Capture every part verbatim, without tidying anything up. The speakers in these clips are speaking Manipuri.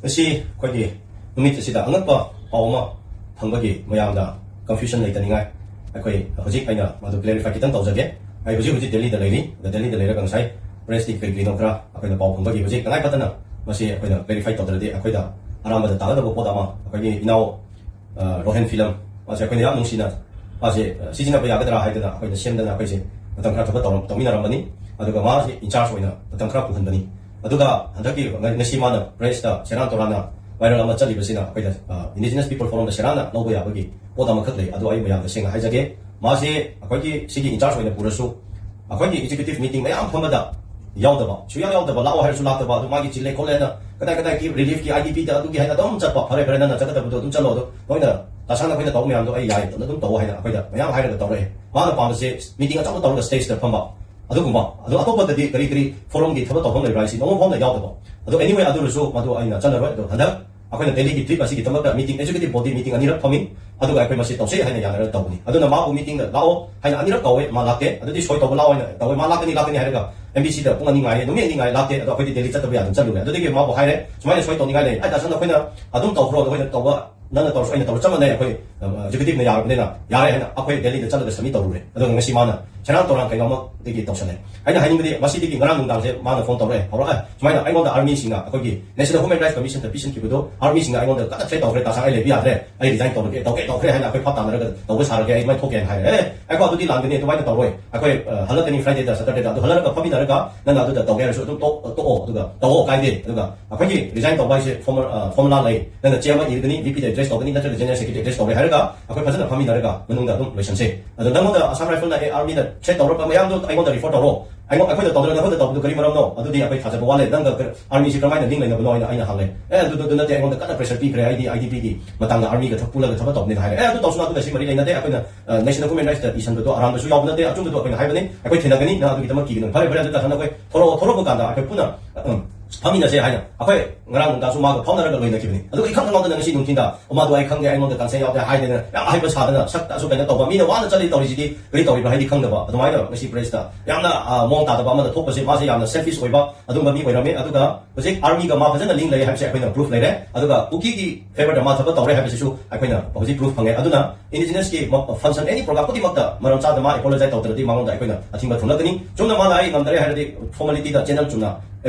ꯉꯁꯤ ꯑꯩꯈꯣꯏꯒꯤ ꯅꯨꯃꯤꯠ ꯑꯁꯤꯗ ꯑꯉꯛꯄ ꯄꯥꯎ ꯑꯃ ꯐꯪꯕꯒꯤ ꯃꯌꯥꯝꯗ confusion ꯂꯩꯇꯅꯤꯡꯉꯥꯏ ꯑꯩꯈꯣꯏ ꯍꯧꯖꯤꯛ ꯑꯩꯅ ꯃꯗꯨ clarify ꯈꯤꯇꯪ ꯇꯧꯖꯒꯦ꯫ ꯑꯩ ꯍꯧꯖꯤꯛ ꯍꯧꯖꯤꯛ ꯗꯦꯜꯂꯤꯗ ꯂꯩꯔꯤ꯫ ꯑꯗ ꯗꯦꯜꯂꯤꯗ ꯂꯩꯔꯒ ꯉꯁꯥꯏ pressꯇꯤ ꯀꯔꯤ ꯀꯔꯤꯅꯣ ꯈꯔ ꯑꯩꯈꯣꯏꯅ ꯄꯥꯎ ꯐꯪꯕꯒꯤ ꯍꯧꯖꯤꯛ ꯇꯉꯥꯏ ꯐꯗꯅ ꯃꯁꯤ ꯑꯩꯈꯣꯏꯅ clarify ꯇꯧꯗ꯭ꯔꯗꯤ ꯑꯩꯈꯣꯏꯗ ꯑꯔꯥꯟꯕꯗ ꯇꯥꯒꯗꯕ ꯄꯣꯠ ꯑꯃ ꯑꯩꯈꯣꯏꯒꯤ ꯏꯅꯥꯎ, ꯑ, ꯔꯣꯍꯦꯟ ꯐꯤꯂꯝ, ꯃꯥꯁꯦ ꯑꯩꯈꯣꯏꯅ ꯌꯥꯝ ꯅꯨꯡꯁꯤꯅ ꯃꯥꯁꯦ, ꯑ, ꯁꯤꯖꯤꯟꯅꯕ ꯌꯥꯒꯗ꯭ꯔꯥ ꯍꯥꯏꯗꯅ ꯑꯩꯈꯣꯏꯅ ꯁꯦꯝꯗꯅ ꯑꯩꯈꯣꯏꯁꯦ ꯃꯇꯝ ꯈꯔ ꯊꯕꯛ ꯇꯧꯔꯝ-, ꯇꯧꯃꯤꯟꯅꯔꯝꯕꯅꯤ꯫ ꯑꯗꯨꯒ ꯃꯥꯁꯦ in charge ꯑꯣꯏꯅ ꯃꯇꯝ ꯈꯔ ꯄꯨꯍꯟꯕꯅꯤ꯫ ꯑꯗꯨꯒ ꯍꯟꯗꯛꯀꯤ ꯉ-, ꯉꯁꯤ ꯃꯥꯅ pressꯇ ꯁꯦꯔꯥꯟ ꯇꯨꯔꯥꯟꯅ viral ꯑꯃ ꯆꯠꯂꯤꯕꯁꯤꯅ ꯑꯩꯈꯣꯏꯗ, ꯑ, Indigenous People Forumꯗ ꯁꯦꯔꯥꯟꯅ ꯂꯧꯕ ꯌꯥꯕꯒꯤ ꯄꯣꯠ ꯑꯃꯈꯛ ꯂꯩ꯫ ꯑꯗꯨ ꯑꯩ ꯃꯌꯥꯝꯗ ꯁꯦꯡꯅ ꯍꯥꯏꯖꯒꯦ꯫ ꯃꯥꯁꯦ ꯑꯩꯈꯣꯏꯒꯤ ꯁꯤꯒꯤ in charge ꯑꯣꯏꯅ ꯄꯨꯔꯁꯨ, ꯑꯩꯈꯣꯏꯒꯤ executive meeting ꯃꯌꯥꯝ ꯐꯝꯕꯗ ꯌꯥꯎꯗꯕ, ꯁꯨꯌꯥ ꯌꯥꯎꯗꯕ, ꯂꯥꯛꯑꯣ ꯍꯥꯏꯔꯁꯨ ꯂꯥꯛꯇꯕ, ꯑꯗꯨ ꯃꯥꯒꯤ ꯆꯤꯜꯂꯦ ꯈꯣꯠꯂꯦꯅ ꯀꯗꯥꯏ ꯀꯗꯥꯏꯒꯤ reliefꯀꯤ, IDPꯗ ꯑꯗꯨꯒꯤ ꯍꯥꯏꯅ ꯑꯗꯨꯝ ꯆꯠꯄ꯫ ꯐꯔꯦ, ꯐꯔꯦ, ꯅꯪꯅ ꯆꯠꯀꯗꯕꯗꯣ ꯑꯗꯨꯝ ꯆꯠꯂꯣ, ꯑꯗꯣ ꯅꯣꯏꯅ ꯇꯥꯁꯥꯅ ꯑꯩꯈꯣꯏꯅ ꯇꯧꯕ ꯃꯌꯥꯝꯗꯣ ꯑꯩ ꯌꯥꯏ, ꯑꯗꯨꯝ ꯇꯧꯑꯣ ꯍꯥꯏꯅ ꯑꯩꯈꯣꯏꯗ ꯃꯌꯥꯝ ꯍꯥꯏꯔꯒ ꯇꯧꯔꯛꯑꯦ꯫ ꯃꯥꯅ ꯄꯥꯝꯕꯁꯦ meeting ꯑꯆꯧꯕ ꯇꯧꯔꯒ stageꯇ ꯐꯝꯕ, ꯑꯗꯨꯒꯨꯝꯕ꯫ ꯑꯗꯣ ꯑꯇꯣꯞꯄꯗꯗꯤ ꯀꯔꯤ ꯀꯔꯤ forumꯒꯤ ꯊꯕꯛ ꯇꯧꯐꯝ ꯂꯩꯕ꯭ꯔꯥ ꯍꯥꯏꯁꯤ ꯅꯣꯡꯃ ꯐꯥꯎꯗ ꯌꯥꯎꯗꯕ꯫ ꯑꯗꯣ anyway, ꯑꯗꯨ ꯑꯣꯏꯔꯁꯨ ꯃꯗꯨ ꯑꯩꯅ ꯆꯠꯂꯔꯣꯏ꯫ ꯑꯗꯣ ꯍꯟꯗꯛ ꯑꯩꯈꯣꯏꯅ ꯗꯦꯜꯂꯤꯒꯤ trip ꯑꯁꯤꯒꯤꯗꯃꯛꯇ meeting, executive body meeting ꯑꯅꯤꯔꯛ ꯐꯝꯃꯤ꯫ ꯑꯗꯨꯒ ꯑꯩꯈꯣꯏ ꯃꯁꯤ ꯇꯧꯁꯦ ꯍꯥꯏꯅ ꯌꯥꯅꯔꯒ ꯇꯧꯕꯅꯤ꯫ ꯑꯗꯨꯅ ꯃꯥꯕꯨ meetingꯗ ꯂꯥꯛꯑꯣ ꯍꯥꯏꯅ ꯑꯅꯤꯔꯛ ꯀꯧꯋꯦ, ꯃꯥ ꯂꯥꯛꯇꯦ꯫ ꯑꯗꯨꯗꯤ ꯁꯣꯏ ꯇꯧꯕ ꯂꯥꯛꯑꯣ ꯍꯥꯏꯅ ꯇꯧꯋꯦ, ꯃꯥ ꯂꯥꯛꯀꯅꯤ, ꯂꯥꯛꯀꯅꯤ ꯍꯥꯏꯔꯒ MBCꯗ ꯄꯨꯡ ꯑꯅꯤ ꯉꯥꯏꯌꯦ, ꯅꯨꯃꯤꯠ ꯑꯅꯤ ꯉꯥꯏ ꯂꯥꯛꯇꯦ꯫ ꯑꯗꯣ ꯑꯩꯈꯣꯏꯗꯤ ꯗꯦꯜꯂꯤ ꯆꯠꯇꯕ ꯌꯥꯗꯅ ꯆꯠꯂꯨꯔꯦ꯫ ꯑꯗꯨꯗꯒꯤ ꯃꯥꯕꯨ ꯍꯥꯏꯔꯦ, "ꯁꯨꯃꯥꯏꯅ ꯁꯣꯏ ꯇꯧꯅꯤꯡꯉꯥꯏ ꯂꯩ, ꯑꯩ ꯇꯥꯁꯟ ꯑꯩꯈꯣꯏꯅ ꯑꯗꯨꯝ ꯇꯧꯈ꯭ꯔꯣ, ꯑꯗꯣ ꯑꯩꯈꯣꯏꯅ ꯇꯧꯕ, ꯅꯪꯅ ꯇꯧꯔꯁꯨ ꯑꯩꯅ ꯇꯧꯔꯁꯨ ꯆꯞ ꯃꯥꯟꯅꯩ, ꯑꯩꯈꯣꯏ, ꯑ, executiveꯅ ꯌꯥꯔꯕꯅꯤꯅ ꯌꯥꯔꯦ" ꯍꯥꯏꯅ ꯑꯩꯈꯣꯏ ꯗꯦꯜꯂꯤꯗ ꯆꯠꯂꯒ submit ꯇꯧꯔꯨꯔꯦ꯫ ꯑꯗꯨꯒ ꯉꯁꯤ ꯃꯥꯅ ꯁꯦꯔꯥꯟ ꯇꯧꯔꯥꯟ ꯀꯩꯅꯣ ꯑꯃꯗꯒꯤ ꯇꯧꯁꯜꯂꯦ꯫ ꯑꯩꯅ ꯍꯥꯏꯅꯤꯡꯕꯗꯤ ꯉꯁꯤꯗꯒꯤ ꯉꯔꯥꯡ ꯅꯨꯡꯗꯥꯡꯁꯦ ꯃꯥꯅ phone ꯇꯧꯔꯛꯑꯦ, ꯍꯧꯔꯛꯑꯦ, ꯁꯨꯃꯥꯏꯅ ꯑꯩꯉꯣꯟꯗ armyꯁꯤꯡꯅ ꯑꯩꯈꯣꯏꯒꯤ National Human Rights Commissionꯗ ꯄꯤꯁꯤꯟꯈꯤꯕꯗꯣ, armyꯁꯤꯡꯅ ꯑꯩꯉꯣꯟꯗ ꯀꯟꯅ threat ꯇꯧꯈ꯭ꯔꯦ, "ꯇꯥꯁꯥ, ꯑꯩ ꯂꯩꯕ ꯌꯥꯗ꯭ꯔꯦ, ꯑꯩ resign ꯇꯧꯔꯒꯦ, ꯇꯧꯒꯦ, ꯇꯧꯈ꯭ꯔꯦ ꯍꯥꯏꯅ ꯑꯩꯈꯣꯏ ꯐꯥꯞ ꯇꯥꯅꯔꯒ ꯇꯧꯕ ꯁꯥꯔꯒꯦ, ꯑꯩ ꯃꯩ ꯊꯣꯛꯀꯦꯅ" ꯍꯥꯏꯔꯦ꯫ "ꯑꯦ, ꯑꯩꯈꯣꯏ ꯑꯗꯨꯗꯤ ꯂꯥꯟꯒꯅꯤ, ꯑꯗꯨꯃꯥꯏꯅ ꯇꯧꯔꯣꯏ, ꯑꯩꯈꯣꯏ, ꯑ, ꯍꯜꯂꯛꯀꯅꯤ Fridayꯗ, Saturdayꯗ, ꯑꯗꯨ ꯍꯜꯂꯛꯑꯒ ꯐꯝꯃꯤꯟꯅꯔꯒ ꯅꯪꯅ ꯑꯗꯨꯗ ꯇꯧꯒꯦ ꯍꯥꯏꯔꯁꯨ ꯑꯗꯨꯝ ꯇꯣꯛ-, ꯇꯣꯛꯑꯣ, ꯑꯗꯨꯒ ꯇꯧꯑꯣ, ꯀꯥꯏꯗꯦ꯫ ꯑꯗꯨꯒ ꯑꯩꯈꯣꯏꯒꯤ resign ꯇꯧꯕ ꯍꯥꯏꯁꯦ formal, ꯑ, formula ꯂꯩ, ꯅꯪꯅ chairman ꯏꯔꯒꯅꯤ, VPꯗ address ꯇꯧꯒꯅꯤ, ꯅꯠꯇ꯭ꯔꯒ general secretary address ꯇꯧꯔꯦ ꯍꯥꯏꯔꯒ ꯑꯩꯈꯣꯏ ꯐꯖꯅ ꯐꯝꯃꯤꯟꯅꯔꯒ ꯃꯅꯨꯡꯗ ꯑꯗꯨꯝ ꯂꯣꯏꯁꯟꯁꯦ꯫ ꯑꯗꯣ ꯅꯪꯉꯣꯟꯗ Assam Riflesꯅ, ꯑꯦ, armyꯗ threat ꯇꯧꯔꯛꯄ ꯃꯌꯥꯝꯗꯣ ꯑꯩꯉꯣꯟꯗ refer ꯇꯧꯔꯣ, ꯑꯩꯉꯣꯟ-, ꯑꯩꯈꯣꯏꯅ ꯇꯧꯗ꯭ꯔꯒ ꯅꯈꯣꯏꯗ ꯇꯧꯕꯗꯨ ꯀꯔꯤ ꯃꯔꯝꯅꯣ? ꯑꯗꯨꯗꯤ ꯑꯩꯈꯣꯏ ꯊꯥꯖꯕ ꯋꯥꯠꯂꯦ, ꯅꯪꯒ armyꯁꯤ ꯀꯔꯝꯍꯥꯏꯅ link ꯂꯩꯅꯕꯅꯣ?" ꯍꯥꯏꯅ ꯑꯩꯅ ꯍꯪꯉꯦ꯫ "ꯑꯦ, ꯑꯗꯨꯗꯣ, ꯑꯗꯨ ꯅꯠꯇꯦ, ꯑꯩꯉꯣꯟꯗ ꯀꯟꯅ pressure ꯄꯤꯈ꯭ꯔꯦ, ꯑꯩꯗꯤ IDPꯒꯤ ꯃꯇꯥꯡꯗ armyꯒ ꯊꯕꯛ ꯄꯨꯜꯂꯒ ꯊꯕꯛ ꯇꯧꯕꯅꯤꯅ" ꯍꯥꯏꯔꯦ꯫ "ꯑꯦ, ꯑꯗꯨ ꯇꯧꯁꯅꯨ, ꯑꯗꯨꯒ ꯁꯤ ꯃꯔꯤ ꯂꯩꯅꯗꯦ, ꯑꯩꯈꯣꯏꯅ, ꯑ, National Human Rightsꯇ ꯏꯁꯟꯕꯗꯣ ꯑꯔꯥꯟꯕꯁꯨ ꯌꯥꯎꯕ ꯅꯠꯇꯦ, ꯑꯆꯨꯝꯕꯗꯣ ꯑꯩꯈꯣꯏꯅ ꯍꯥꯏꯕꯅꯤ, ꯑꯩꯈꯣꯏ ꯊꯦꯡꯅꯒꯅꯤ, ꯅꯪ ꯑꯗꯨꯒꯤꯗꯃꯛ ꯀꯤꯒꯅꯨ꯫ ꯐꯔꯦ, ꯐꯔꯦ, ꯑꯗꯨ ꯇꯥꯔꯁꯨ ꯅꯈꯣꯏ ꯊꯣꯔꯛꯑꯣ, ꯊꯣꯔꯛꯄ ꯀꯥꯟꯗ ꯑꯩꯈꯣꯏ ꯄꯨꯟꯅ, ꯑ, ꯎꯝ, ꯐꯝꯃꯤꯟꯅꯁꯦ ꯍꯥꯏꯅ ꯑꯩꯈꯣꯏ ꯉꯔꯥꯡ ꯅꯨꯡꯗꯥꯡꯁꯨ ꯃꯥꯒ ꯐꯥꯎꯅꯔꯒ ꯂꯣꯏꯅꯈꯤꯕꯅꯤ꯫ ꯑꯗꯨꯒ ꯏꯈꯪ ꯈꯪꯍꯧꯗꯅ ꯉꯁꯤ ꯅꯨꯡꯊꯤꯟꯗ, "ꯑꯣ, ꯃꯥꯗꯣ ꯑꯩ ꯈꯪꯗꯦ, ꯑꯩꯉꯣꯟꯗ ꯀꯟꯁꯦꯟ ꯌꯥꯎꯗꯦ" ꯍꯥꯏꯗꯅ ꯌꯥꯝ ꯑꯍꯩꯕ ꯁꯥꯗꯅ, ꯁꯛꯇꯁꯨ ꯀꯩꯅꯣ ꯇꯧꯕ, ꯃꯤꯅ ꯋꯥꯅ ꯆꯠꯂꯤ ꯇꯧꯔꯤꯁꯤꯗꯤ ꯀꯔꯤ ꯇꯧꯔꯤꯕ꯭ꯔꯥ ꯍꯥꯏꯗꯤ ꯈꯪꯗꯕ, ꯑꯗꯨꯃꯥꯏꯅ ꯉꯁꯤ ꯄ꯭ꯔꯦꯁꯇ ꯌꯥꯝꯅ, ꯑ, ꯃꯑꯣꯡ ꯇꯥꯗꯕ ꯑꯃꯗ ꯊꯣꯛꯄꯁꯦ, ꯃꯥꯁꯦ ꯌꯥꯝꯅ ꯁꯦꯜꯐꯤꯁ ꯑꯣꯏꯕ ꯑꯗꯨꯒꯨꯝꯕ ꯃꯤ ꯑꯣꯏꯔꯝꯃꯤ꯫ ꯑꯗꯨꯒ ꯍꯧꯖꯤꯛ ꯑꯥꯔꯃꯤꯒ ꯃꯥ ꯐꯖꯅ ꯂꯤꯡ ꯂꯩ ꯍꯥꯏꯕꯁꯦ ꯑꯩꯈꯣꯏꯅ ꯄ꯭ꯔꯨꯐ ꯂꯩꯔꯦ꯫ ꯑꯗꯨꯒ ꯀꯨꯀꯤꯒꯤ ꯐꯦꯚꯔꯗ ꯃꯥ ꯊꯕꯛ ꯇꯧꯔꯦ ꯍꯥꯏꯕꯁꯤꯁꯨ ꯑꯩꯈꯣꯏꯅ ꯍꯧꯖꯤꯛ ꯄ꯭ꯔꯨꯐ ꯐꯪꯉꯦ꯫ ꯑꯗꯨꯅ ꯏꯟꯗꯤꯖꯤꯅꯁꯀꯤ ꯐꯪꯁꯟ, ꯑꯦꯅꯤ ꯄ꯭ꯔꯣꯒ꯭ꯔꯥꯝ ꯈꯨꯗꯤꯡꯃꯛꯇ ꯃꯔꯝ ꯆꯥꯗ ꯃꯥ ꯑꯦꯄꯣꯂꯣꯖꯥꯏ ꯇꯧꯗ꯭ꯔꯗꯤ ꯃꯉꯣꯟꯗ ꯑꯩꯈꯣꯏꯅ ꯑꯊꯤꯡꯕ ꯊꯝꯂꯛꯀꯅꯤ꯫ ꯆꯨꯝꯅ ꯃꯥꯅ ꯑꯩ ꯉꯝꯗꯔꯦ ꯍꯥꯏꯔꯗꯤ ꯐꯣꯔꯃꯦꯂꯤꯇꯤꯗ ꯆꯦꯅꯦꯜ ꯆꯨꯝꯅ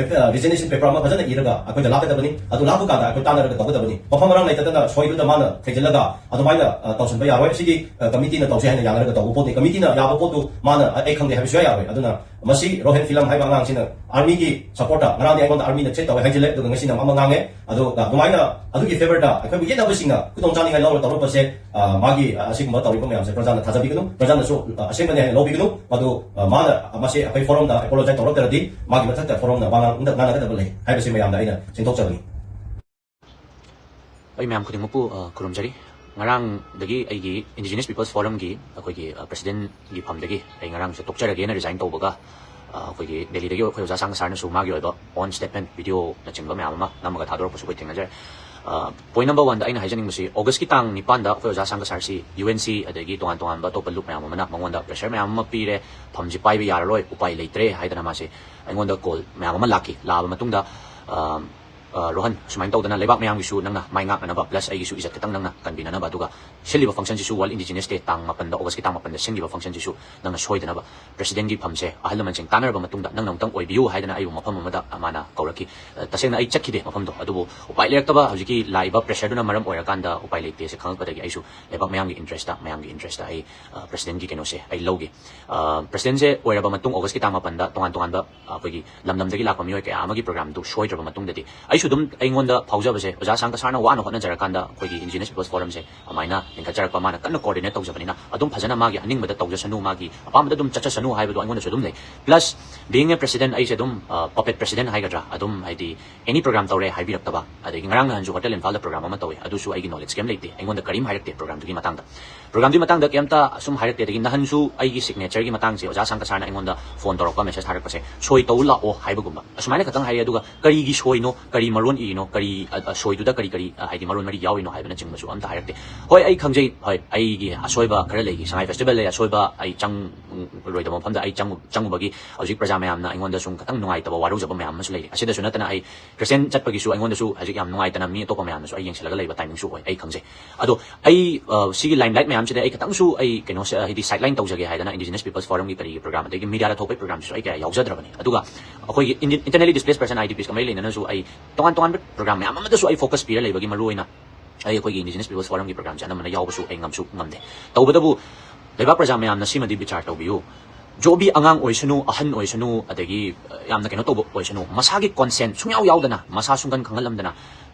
ꯔꯤꯖꯤꯒꯅꯦꯁꯟ ꯄꯦꯄꯔ ꯑꯃ ꯐꯖꯅ ꯏꯔꯒ ꯑꯩꯈꯣꯏꯗ ꯂꯥꯛꯀꯗꯕꯅꯤ꯫ ꯑꯗꯨ ꯂꯥꯛꯄ ꯀꯥꯟꯗ ꯑꯩꯈꯣꯏ ꯇꯥꯟꯅꯔꯒ ꯇꯧꯒꯗꯕꯅꯤ꯫ ꯃꯐꯝ ꯃꯔꯥꯡ ꯂꯩꯇꯗꯅ ꯁꯣꯏꯗꯨꯗ ꯃꯥꯅ ꯊꯩꯖꯤꯜꯂꯒ ꯑꯗꯨꯃꯥꯏꯅ, ꯑ, ꯇꯧꯁꯤꯟꯕ ꯌꯥꯔꯣꯏ꯫ ꯁꯤꯗꯤ, ꯑ, ꯀꯃꯤꯇꯤꯅ ꯇꯧꯁꯦ ꯍꯥꯏꯅ ꯌꯥꯅꯔꯒ ꯇꯧꯕ ꯄꯣꯠꯅꯤ꯫ ꯀꯃꯤꯇꯤꯅ ꯌꯥꯕ ꯄꯣꯠꯇꯨ ꯃꯥꯅ, "ꯑ, ꯑꯩ ꯈꯪꯗꯦ" ꯍꯥꯏꯕꯁꯨ ꯌꯥꯔꯣꯏ꯫ ꯑꯗꯨꯅ ꯃꯁꯤ ꯔꯣꯍꯟ ꯐꯤꯂꯝ ꯍꯥꯏꯕ ꯑꯉꯥꯡꯁꯤꯅ ꯑꯥꯔꯃꯤꯒꯤ ꯁꯄꯣꯔꯠꯇ ꯉꯔꯥꯡꯗꯤ ꯑꯩꯉꯣꯟꯗ ꯑꯥꯔꯃꯤꯅ ꯊ꯭ꯔꯦꯠ ꯇꯧꯋꯦ ꯍꯥꯏꯖꯤꯜꯂꯦ, ꯑꯗꯨꯒ ꯉꯁꯤꯅ ꯑꯃ ꯉꯥꯡꯉꯦ꯫ ꯑꯗꯨꯒ ꯑꯗꯨꯃꯥꯏꯅ ꯑꯗꯨꯒꯤ ꯐꯦꯚꯔꯗ ꯑꯩꯈꯣꯏꯕꯨ ꯌꯦꯠꯅꯕꯁꯤꯡꯅ ꯈꯨꯗꯣꯡ ꯆꯥꯅꯤꯡꯉꯥꯏ ꯂꯧꯔ ꯇꯧꯔꯛꯄꯁꯦ, ꯑ, ꯃꯥꯒꯤ, ꯑ, ꯑꯁꯤꯒꯨꯝꯕ ꯇꯧꯔꯤꯕ ꯃꯌꯥꯝꯁꯦ ꯄ꯭ꯔꯖꯥꯅ ꯊꯥꯖꯕꯤꯒꯅꯨ, ꯄ꯭ꯔꯖꯥꯅꯁꯨ, ꯑ, ꯑꯁꯦꯡꯕꯅꯤ ꯍꯥꯏꯅ ꯂꯧꯕꯤꯒꯅꯨ꯫ ꯃꯗꯨ, ꯑ, ꯃꯥꯅ ꯃꯁꯤ ꯑꯩꯈꯣꯏ ꯐꯣꯔꯝꯗ ꯑꯦꯄꯣꯂꯣꯖꯥꯏ ꯇꯧꯔꯛꯇ꯭ꯔꯗꯤ ꯃꯥꯒꯤ ꯃꯊꯛꯇ ꯐꯣꯔꯝꯅ ꯋꯥ ꯉꯥꯡ-, ꯉꯥꯡꯅꯒꯗꯕ ꯂꯩ ꯍꯥꯏꯕꯁꯤ ꯃꯌꯥꯝꯗ ꯑꯩꯅ ꯁꯦꯡꯗꯣꯛꯆꯕꯅꯤ꯫ ꯑꯩ ꯃꯌꯥꯝ ꯈꯨꯗꯤꯡꯃꯛꯄꯨ, ꯑ, ꯈꯨꯔꯨꯝꯖꯔꯤ꯫ ꯉꯔꯥꯡꯗꯒꯤ ꯑꯩꯒꯤ Indigenous People's Forumꯒꯤ ꯑꯩꯈꯣꯏꯒꯤ, ꯑ, Presidentꯒꯤ ꯐꯝꯗꯒꯤ ꯑꯩ ꯉꯔꯥꯡꯁꯦ ꯇꯣꯛꯆꯔꯒꯦꯅ ꯔꯤꯖꯥꯏꯟ ꯇꯧꯕꯒ, ꯑ, ꯑꯩꯈꯣꯏꯒꯤ ꯗꯦꯜꯂꯤꯗꯒꯤ ꯑꯩꯈꯣꯏ ꯑꯣꯖꯥ ꯁꯥꯡꯒ ꯁꯥꯔꯅꯁꯨ ꯃꯥꯒꯤ ꯑꯣꯏꯕ own statement videoꯅꯆꯤꯡꯕ ꯃꯌꯥꯝ ꯑꯃ ꯅꯝꯃꯒ ꯊꯥꯗꯣꯔꯛꯄꯁꯨ ꯑꯩꯈꯣꯏ ꯊꯦꯡꯅꯖꯔꯦ꯫ ꯑ, point number oneꯗ ꯑꯩꯅ ꯍꯥꯏꯖꯅꯤꯡꯕꯁꯤ, Augustꯀꯤ ꯇꯥꯡ ꯅꯤꯄꯥꯟꯗ ꯑꯩꯈꯣꯏ ꯑꯣꯖꯥ ꯁꯥꯡꯒ ꯁꯥꯔꯁꯤ UNC ꯑꯗꯒꯤ ꯇꯣꯉꯥꯟ ꯇꯣꯉꯥꯟꯕ ꯑꯇꯣꯞꯄ ꯂꯨꯞ ꯃꯌꯥꯝ ꯑꯃꯅ ꯃꯉꯣꯟꯗ pressure ꯃꯌꯥꯝ ꯑꯃ ꯄꯤꯔꯦ, ꯐꯝꯁꯤ ꯄꯥꯏꯕ ꯌꯥꯔꯔꯣꯏ, ꯎꯄꯥꯏ ꯂꯩꯇ꯭ꯔꯦ ꯍꯥꯏꯗꯅ ꯃꯥꯁꯦ ꯑꯩꯉꯣꯟꯗ call ꯃꯌꯥꯝ ꯑꯃ ꯂꯥꯛꯈꯤ꯫ ꯂꯥꯛꯑꯕ ꯃꯇꯨꯡꯗ, ꯑ, ꯑ, ꯔꯣꯍꯟ, ꯁꯨꯃꯥꯏꯅ ꯇꯧꯗꯅ ꯂꯩꯕꯥꯛ ꯃꯌꯥꯝꯒꯤꯁꯨ ꯅꯪꯅ ꯃꯥꯏ ꯉꯥꯛꯅꯅꯕ, plus ꯑꯩꯒꯤꯁꯨ ꯏꯖꯠ ꯈꯤꯇꯪ ꯅꯪꯅ ꯀꯟꯕꯤꯅꯅꯕ, ꯑꯗꯨꯒ ꯁꯤꯜꯂꯤꯕ functionꯁꯤꯁꯨ World Indigenous Day ꯇꯥꯡ ꯃꯥꯄꯟꯗ, Augustꯀꯤ ꯇꯥꯡ ꯃꯥꯄꯟꯗ ꯁꯤꯟꯈꯤꯕ functionꯁꯤꯁꯨ ꯅꯪꯅ ꯁꯣꯏꯗꯅꯕ Presidentꯀꯤ ꯐꯝꯁꯦ ꯑꯍꯜ ꯂꯃꯟꯁꯤꯡ ꯇꯥꯟꯅꯔꯕ ꯃꯇꯨꯡꯗ ꯅꯪꯅ ꯑꯃꯨꯛꯇꯪ ꯑꯣꯏꯕꯤꯌꯨ ꯍꯥꯏꯗꯅ ꯑꯩꯕꯨ ꯃꯐꯝ ꯑꯃꯗ ꯃꯥꯅ ꯀꯧꯔꯛꯈꯤ꯫ ꯑ, ꯇꯁꯦꯡꯅ ꯑꯩ ꯆꯠꯈꯤꯗꯦ ꯃꯐꯝꯗꯣ, ꯑꯗꯨꯕꯨ ꯎꯄꯥꯏ ꯂꯩꯔꯛꯇꯕ ꯍꯧꯖꯤꯛꯀꯤ ꯂꯥꯛꯏꯕ pressureꯗꯨꯅ ꯃꯔꯝ ꯑꯣꯏꯔꯀꯥꯟꯗ ꯎꯄꯥꯏ ꯂꯩꯇꯦ ꯁꯦ ꯈꯪꯉꯛꯄꯗꯒꯤ ꯑꯩꯁꯨ ꯂꯩꯕꯥꯛ ꯃꯌꯥꯝꯒꯤ interestꯇ, ꯃꯌꯥꯝꯒꯤ interestꯇ ꯑꯩ, ꯑ, Presidentꯀꯤ ꯀꯩꯅꯣꯁꯦ ꯑꯩ ꯂꯧꯈꯤ꯫ ꯑ, Presidentꯁꯦ ꯑꯣꯏꯔꯕ ꯃꯇꯨꯡ Augustꯀꯤ ꯇꯥꯡ ꯃꯥꯄꯟꯗ ꯇꯣꯉꯥꯟ ꯇꯣꯉꯥꯟꯕ, ꯑ, ꯑꯩꯈꯣꯏꯒꯤ ꯂꯝ ꯂꯝꯗꯒꯤ ꯂꯥꯛꯄ ꯃꯤꯑꯣꯏ ꯀꯌꯥ ꯑꯃꯒꯤ programꯗꯨ ꯁꯣꯏꯗ꯭ꯔꯕ ꯃꯇꯨꯡꯗꯗꯤ ꯑꯩ ꯑꯗꯨꯝ ꯑꯩꯉꯣꯟꯗ ꯐꯥꯎꯖꯕꯁꯦ, ꯑꯣꯖꯥ ꯁꯥꯡꯀ ꯁꯥꯔꯅ ꯋꯥꯅ ꯍꯣꯠꯅꯖꯔꯀꯥꯟꯗ ꯑꯩꯈꯣꯏꯒꯤ Indigenous People's Forum ꯁꯦ ꯑꯗꯨꯃꯥꯏꯅ ꯂꯤꯡꯈꯠꯆꯔꯛꯄ, ꯃꯥꯅ ꯀꯟꯅ coordinate ꯇꯧꯖꯕꯅꯤꯅ, ꯑꯗꯨꯝ ꯐꯖꯅ ꯃꯥꯒꯤ ꯑꯅꯤꯡꯕꯗ ꯇꯧꯖꯁꯅꯨ, ꯃꯥꯒꯤ ꯑꯄꯥꯝꯕꯗ ꯑꯗꯨꯝ ꯆꯠꯆꯁꯅꯨ ꯍꯥꯏꯕꯗꯣ ꯑꯩꯉꯣꯟꯗꯁꯨ ꯑꯗꯨꯝ ꯂꯩ꯫ Plus, being a president, ꯑꯩꯁꯦ ꯑꯗꯨꯝ, ꯑ, puppet president ꯍꯥꯏꯒꯗ꯭ꯔꯥ, ꯑꯗꯨꯝ ꯍꯥꯏꯗꯤ any program ꯇꯧꯔꯦ ꯍꯥꯏꯕꯤꯔꯛꯇꯕ, ꯑꯗꯒꯤ ꯉꯔꯥꯡ ꯅꯍꯥꯟꯁꯨ Hotel Imphal ꯗ program ꯑꯃ ꯇꯧꯋꯦ, ꯑꯗꯨꯁꯨ ꯑꯩꯒꯤ knowledge ꯀꯩꯝ ꯂꯩꯇꯦ, ꯑꯩꯉꯣꯟꯗ ꯀꯔꯤꯝ ꯍꯥꯏꯔꯛꯇꯦ program ꯗꯨꯒꯤ ꯃꯇꯥꯡꯗ꯫ Program ꯗꯨꯒꯤ ꯃꯇꯥꯡꯗ ꯀꯩꯝꯇ ꯁꯨꯝ ꯍꯥꯏꯔꯛꯇꯦ꯫ ꯑꯗꯒꯤ ꯅꯍꯥꯟꯁꯨ ꯑꯩꯒꯤ signature ꯒꯤ ꯃꯇꯥꯡꯁꯦ ꯑꯣꯖꯥ ꯁꯥꯡꯀ ꯁꯥꯔꯅ ꯑꯩꯉꯣꯟꯗ phone ꯇꯧꯔꯛꯄ, message ꯊꯥꯔꯛꯄꯁꯦ, "ꯁꯣꯏ ꯇꯧ ꯂꯥꯛꯑꯣ" ꯍꯥꯏꯕꯒꯨꯝꯕ ꯑꯁꯨꯃꯥꯏꯅ ꯈꯛꯇꯪ ꯍꯥꯏꯔꯛꯑꯦ꯫ ꯑꯗꯨꯒ ꯀꯔꯤꯒꯤ ꯁꯣꯏꯅꯣ, ꯀꯔꯤ ꯃꯔꯣꯟ ꯏꯔꯤꯅꯣ, ꯀꯔꯤ, ꯑ, ꯑ, ꯁꯣꯏꯗꯨꯗ ꯀꯔꯤ ꯀꯔꯤ, ꯑ, ꯍꯥꯏꯗꯤ ꯃꯔꯣꯟ ꯃꯔꯤ ꯌꯥꯎꯔꯤꯅꯣ ꯍꯥꯏꯕꯅꯆꯤꯡꯕꯁꯨ ꯑꯝꯇ ꯍꯥꯏꯔꯛꯇꯦ꯫ ꯍꯣꯏ, ꯑꯩ ꯈꯪꯖꯩ, ꯍꯣꯏ, ꯑꯩꯒꯤ ꯑꯁꯣꯏꯕ ꯈꯔ ꯂꯩꯈꯤ, ꯁꯉꯥꯏ festival ꯂꯩ, ꯑꯁꯣꯏꯕ ꯑꯩ ꯆꯪ-, ꯂꯣꯏꯗꯕ ꯃꯐꯝꯗ ꯑꯩ ꯆꯪꯉꯨ-, ꯆꯪꯉꯨꯕꯒꯤ ꯍꯧꯖꯤꯛ ꯄ꯭ꯔꯖꯥ ꯃꯌꯥꯝꯅ ꯑꯩꯉꯣꯟꯗ ꯁꯨꯝ ꯈꯤꯇꯪ ꯅꯨꯡꯉꯥꯏꯇꯕ, ꯋꯥꯔꯧꯖꯕ ꯃꯌꯥꯝ ꯑꯃꯁꯨ ꯂꯩꯔꯤ꯫ ꯑꯁꯤꯗꯁꯨ ꯅꯠꯇꯅ ꯑꯩ Christian ꯆꯠꯄꯒꯤꯁꯨ ꯑꯩꯉꯣꯟꯗꯁꯨ ꯍꯧꯖꯤꯛ ꯌꯥꯝ ꯅꯨꯡꯉꯥꯏꯇꯅ ꯃꯤ ꯑꯇꯣꯞꯄ ꯃꯌꯥꯝꯅꯁꯨ ꯑꯩ ꯌꯦꯡꯁꯤꯜꯂꯒ ꯂꯩꯕ timing ꯁꯨ ꯑꯣꯏ, ꯑꯩ ꯈꯪꯖꯩ꯫ ꯑꯗꯣ ꯑꯩ, ꯑ, ꯁꯤꯒꯤ limelight ꯃꯌꯥꯝꯁꯤꯗ ꯑꯩ ꯈꯤꯇꯪꯁꯨ ꯑꯩ ꯀꯩꯅꯣꯁꯦ, ꯑ, ꯍꯥꯏꯗꯤ sideline ꯇꯧꯖꯒꯦ ꯍꯥꯏꯗꯅ Indigenous People's Forum ꯒꯤ ꯀꯔꯤꯒꯤ program, ꯑꯗꯒꯤ media ꯗ ꯊꯣꯛꯄꯒꯤ program ꯁꯤꯁꯨ ꯑꯩ ꯀꯌꯥ ꯌꯥꯎꯖꯗ꯭ꯔꯕꯅꯤ꯫ ꯑꯗꯨꯒ ꯑꯩꯈꯣꯏꯒꯤ indi-, internally displaced person, I D Ps ꯀ ꯃꯔꯤ ꯂꯩꯅꯅꯁꯨ ꯑꯩ ꯇꯣꯉꯥꯟ ꯇꯣꯉꯥꯟꯕ program ꯃꯌꯥꯝ ꯑꯃꯗꯁꯨ ꯑꯩ focus ꯄꯤꯔ ꯂꯩꯕꯒꯤ, ꯃꯔꯨ ꯑꯣꯏꯅ ꯑꯩ ꯑꯩꯈꯣꯏꯒꯤ Indigenous People's Forum ꯒꯤ program ꯁꯦ ꯑꯅꯝꯕꯅ ꯌꯥꯎꯕꯁꯨ ꯑꯩ ꯉꯝꯁꯨ ꯉꯝꯗꯦ꯫ ꯇꯧꯕꯇꯕꯨ ꯂꯩꯕꯥꯛ ꯄ꯭ꯔꯖꯥ ꯃꯌꯥꯝꯅ ꯁꯤꯃꯗꯤ ꯕꯤꯆꯥꯔ ꯇꯧꯕꯤꯌꯨ꯫ ꯖꯣꯕꯤ ꯑꯉꯥꯡ ꯑꯣꯏꯁꯅꯨ, ꯑꯍꯟ ꯑꯣꯏꯁꯅꯨ, ꯑꯗꯒꯤ, ꯑ, ꯌꯥꯝꯅ ꯀꯩꯅꯣ ꯇꯧꯕ ꯑꯣꯏꯁꯅꯨ, ꯃꯁꯥꯒꯤ consent ꯁꯨꯡꯌꯥꯎ ꯌꯥꯎꯗꯅ, ꯃꯁꯥ ꯁꯨꯡꯈꯟ ꯈꯪꯍꯜꯂꯝꯗꯅ,